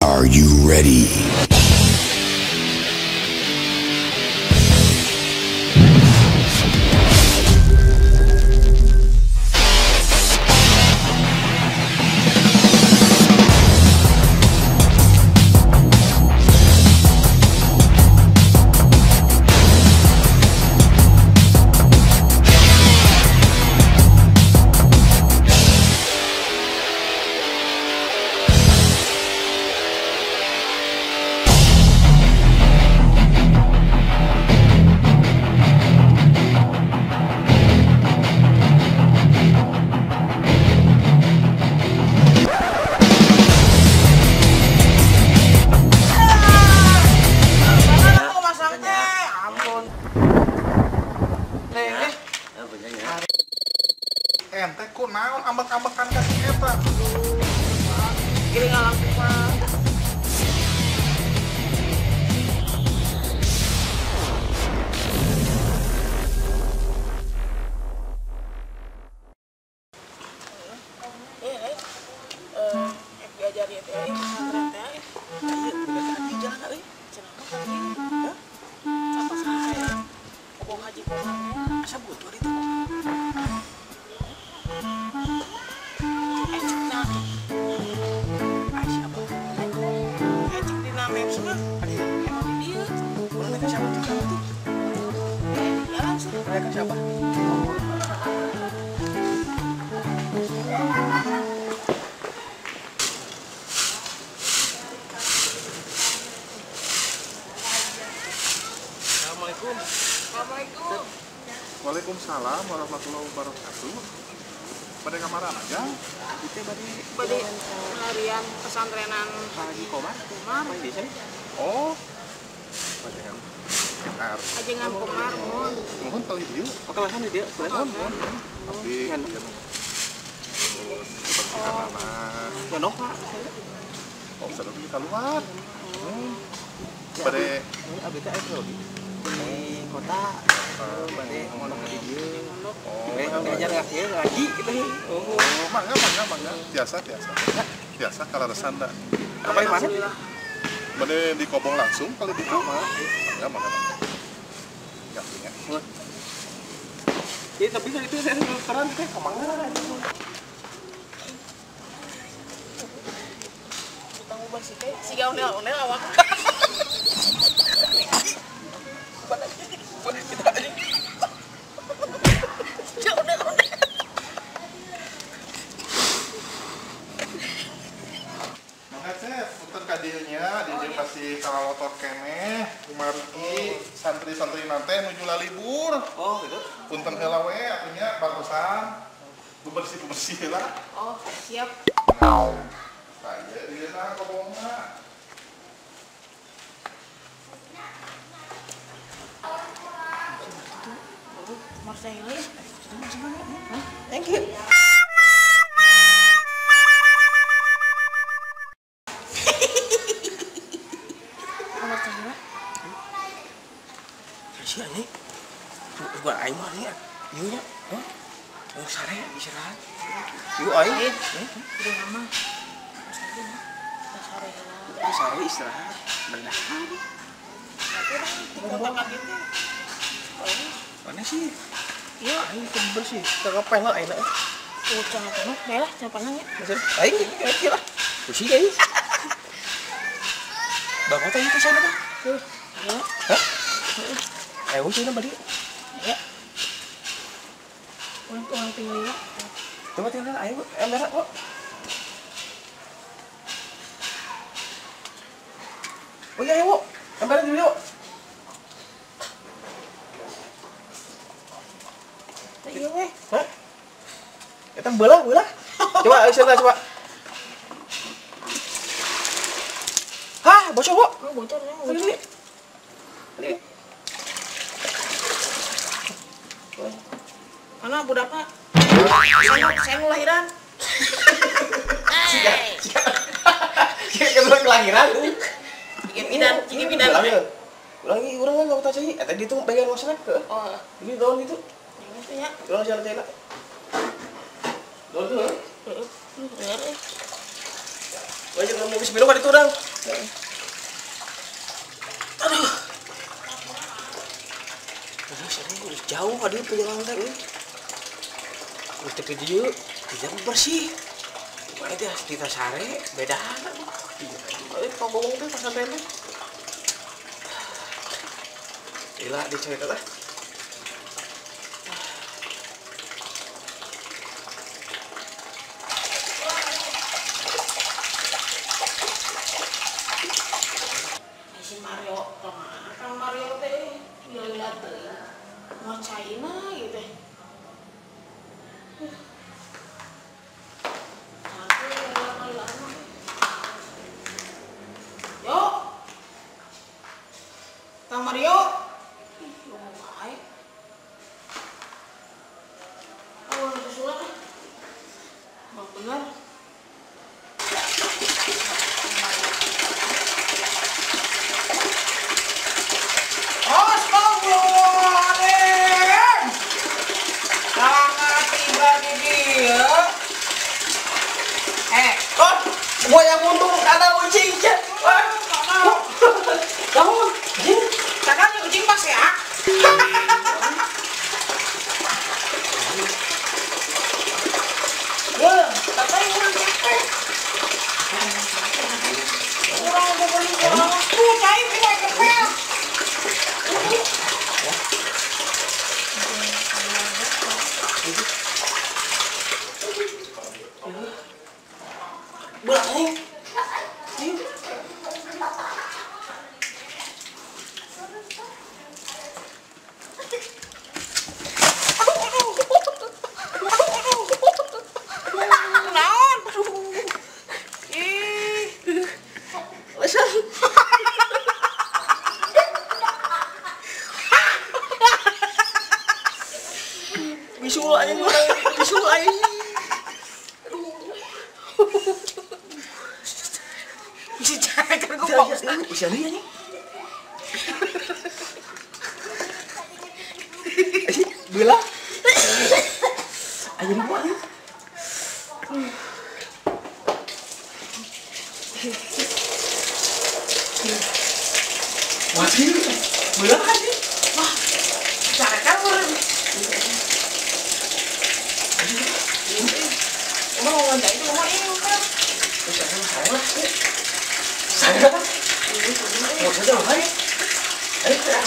Are you ready? Ente ku naon ambek-ambekan ka si eta. Gini ngalang mah. Diajari teh pesantren teh. Ieu tadi jalan euy. Cenah mah kan ieu. Hah? Apa saha? Kobong haji komar. Asa butuh itu. Mereka siapa? Assalamualaikum. Assalamualaikum. Waalaikumsalam warahmatullahi wabarakatuh. Pada kamaran aja. Itu bade larian pesantrenan Pak Haji Komar. Komar. Di sini. Oh. Ajengan. Ajengan Komar mohon. Mohon kali dieu. Oh, kelasan di dieu. Mohon. Abdi. Terus Nyonok, Pak. Oh, sadar keluar. Bade abdi teh aya di kota. Bade mondok di dieu. Oh, ngajar ngaji gitu. Oh, mangga mangga. Biasa. Biasa kalaresan da. Apa di mana? Bade di Kobong langsung kali di mah. Mangga mangga. Gampangnya. Ya, tapi kan itu saya terang teh ka mana? Utang ubah sih teh, siga ondel-ondel awak. Pasti kalau motor keneh kumargi santri-santri nante nuju lalibur. Oh gitu. Punten heula we atunya bagusan. Bebersih-bersih heula. Oh, siap. Nah, saya di dina kobongna. Thank you. Si ini bukan aing mah nih, ieu nya, hah? Oh sare istirahat. Ieu aing, udah lama. Sare heula. Sare istirahat, berdahar. Tapi urang di kota teh. Mana sih? Ieu aing teu bersih, teu lah aing. Oh, celana penuh, bae lah celana panjang ya. Aing kira lah. Pusing aing. Bapak teh itu sana teh. Hah? Ayo sih balik. Ya. Orang tinggal ya. Coba tinggal ayo merah kok. Oh iya ayo, merah dulu yuk. Iya weh. Hah? Kita belah. Coba ayo coba. Hah, bocor kok. Oh, bocor ya. Ini. Mana budaknya? Saya mau lahiran. Siga kebetulan kelahiran. Bikin bidan. Ulangi, urang nggak tahu cai. Tadi itu bagian masyarakat ke. Oh. Ini daun itu. Ini ya. Ulang jalan jalan. Daun itu. Heeh. Wajah kamu geus minum ka ditu urang. Aduh. Aduh, sering udah jauh ka dieu perjalanan teh euy. Geus teu dieu, tidak bersih. Bae teh kita sare bedana. Euy, pagongong teh pasantren teh. Gila dicerita lah. Si Mario kemana? Kang Mario teh gila teh mau China gitu. Yo, Kang Mario. Oh, susulan ah. Bang bener. Astagfirullahaladzim. Sangat tiba di dia. Oh, gua yang untung ada kucing. Kamu, kucing. Kakaknya kucing pas ya. Ya, tapi kurang capek. Kurang beli kurang. Tuh, cai pindah kepel. Berat nih. Naon? Ih. Bisul aja, bisul aja. Bisa jaga gue Pak Ustaz. Bisa nih ini. Bila. Ayo dibuat nih. Wah, bila kan sih? Wah, cara kan orang. Emang mau ngantai itu mau ini kan? Terus ada masalah. Saya kan? Mau saja mau ayo. Ayo kita.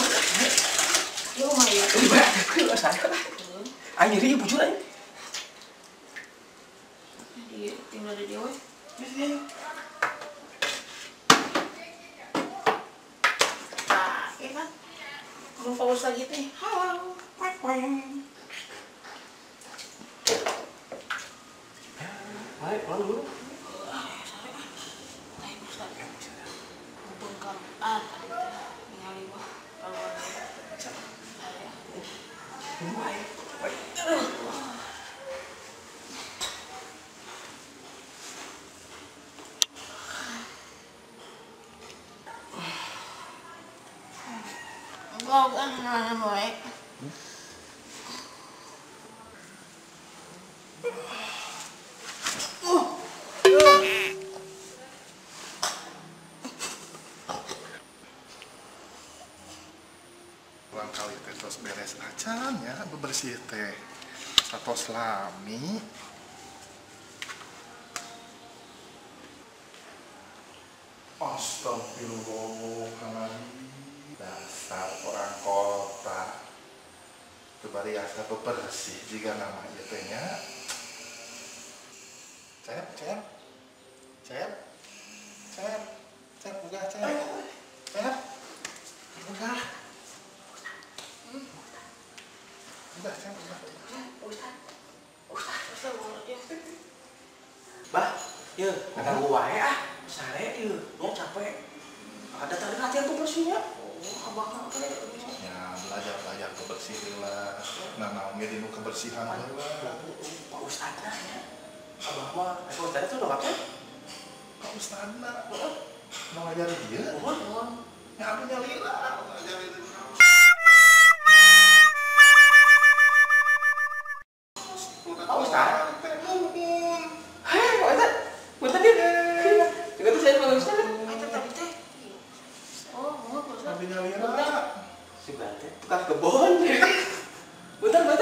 Lu mau ya? Lu saya. Ayo nyeri bujur ayo. Di tinggal di dia weh. Nah, iya kan? Mau fokus lagi nih. Halo. Baik, pulang dulu. Kali teh terus beres acan ya bebersih teh satos lami. Astagfirullahaladzim, dasar orang kota teu asa bebersih jika nama ieu teh nya. Cep cep cep cep cep buka cep cep buka. Udah, saya udah. Ustaz. Ustaz, Bah, ye, kata gua wae ah, sare ye, nya capek. Ada tadi latihan tuh bersihnya. Oh, abang apa ya? Belajar kebersih heula. Nah, naon ge dinu kebersihan heula. Pak Ustadna nya. Abah mah, Pak Ustadna tuh udah apa? Pak Ustadna, heeh. Mau ngajar dia? Heeh. Ya anu nyalira, ngajar itu. Pak Ustadz? Hei, Pak Ustadz, punten dia. Juga Ustaz, Pak Ustaz. Eta tadi teh. Oh, mau Pak Ustaz. Abi nyalira. Si Bante tukang kebon. Bentar, bentar.